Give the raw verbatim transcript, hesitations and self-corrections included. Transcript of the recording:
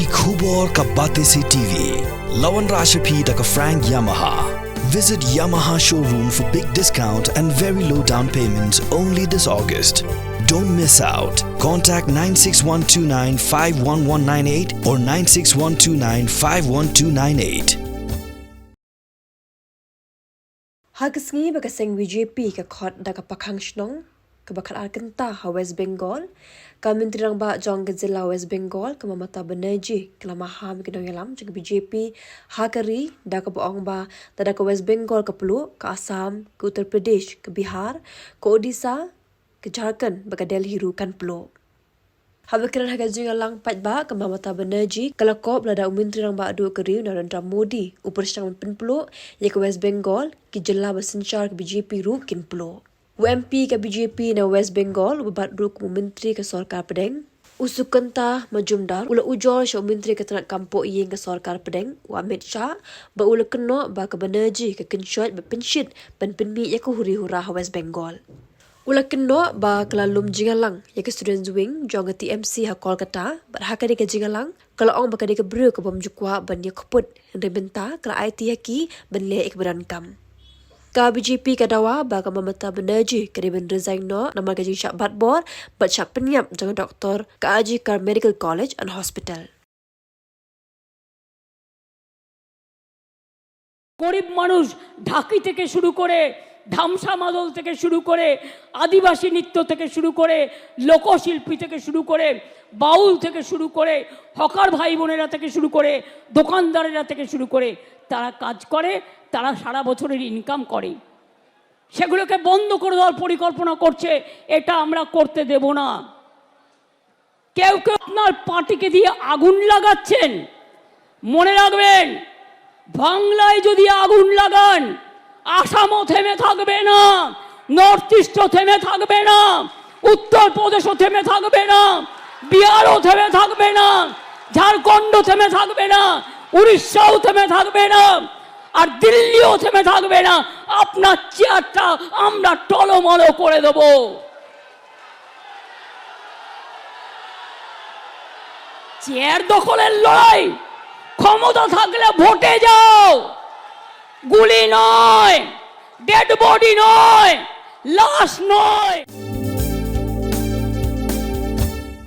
Ki khubor ka Batesi T V. La wanrah sha phi da ka Frank Yamaha. Visit Yamaha showroom for big discount and very low down payments only this August. Don't miss out. Contact nine six one two nine five one one nine eight or nine six one two nine five one two nine eight. Ha ka sngi ba ka seng B J P ka khot da ka pakhang shnong kaba khatar kynta ha West Bengal, ka Myntri Rangbah jong ka jylla West Bengal, ka Mamata Banerjee, ka la maham ïa ki nongïalam jong ka B J P ha ka ri, da kaba ong ba lada ka West Bengal ka pluh, ka Assam, ka Uttar Pradesh, ka Bihar, ka Odisha, ka Jharkhand bad ka Delhi ruh kan pluh. Haba kren ha ka jingïalang paidbah, ka Mamata Banerjee ka la kop lada u Myntri Rangbah duh ka ri u Narendra Modi u pyrshang ban pynpluh ïa ka West Bengal, ki jylla ba synshar ka B J P ruh kin pluh. U M P ka B J P na West Bengal uba bat ruh kum u Myntri ka Sorkar Pdeng, u Sukanta Majumdar, u la ujor sha u Myntri ka tnad kam pohïing ka Sorkar Pdeng, u Amit Shah, bad u la kynnoh ba ka Banerjee ka kynshoit bad pynshit ban pynmih ïa ka huri hura ha West Bengal. U la kynnoh ba ka la lum jingïalang ïa ka Students' Wing jong ka T M C ha Kolkata, bad ha kadei ka jingïalang ka la ong ba kadei ka briew ka bym ju kwah ban ïakhuid, hynrei mynta ka la aiti ha ki ban leh ïa kaba donkam. Ka B J P ka dawa ba ka Mamata Banerjee ka dei ban resign noh namar ka jingshah batbor bad shah pynïap jong ka doktor ka R G Kar Medical College and Hospital. গরিব মানুষ ঢাকি থেকে শুরু করে, ধামসা মাদল থেকে শুরু করে, আদিবাসী নৃত্য থেকে শুরু করে, লোকশিল্পী থেকে শুরু করে, বাউল থেকে শুরু করে, হকার ভাই বোনেরা থেকে শুরু করে, দোকানদারেরা থেকে শুরু করে, তারা কাজ করে, তারা সারা বছরের ইনকাম করে। সেগুলোকে বন্ধ করে দেওয়ার পরিকল্পনা করছে, এটা আমরা করতে দেব না। কেউ কেউ আপনার পার্টিকে দিয়ে আগুন লাগাচ্ছেন। মনে রাখবেন, বাংলায় যদি আগুন লাগান, আসামও থেমে থাকবে না, নর্থ ইস্টও থেমে থাকবে না, উত্তর প্রদেশও থেমে থাকবে না, বিহারও থেমে থাকবে না, ঝাড়খণ্ডও থেমে থাকবে না, উড়িষ্যাও থেমে থাকবে না, আর দিল্লিও থেমে থাকবে না। আপনার চেয়ারটা আমরা টলমলো করে দেব। চেয়ার দখলের লড়াই, ক্ষমতা থাকলে ভোটে যাও, গুলি নয়, ডেড বডি নয়, লাশ নয়।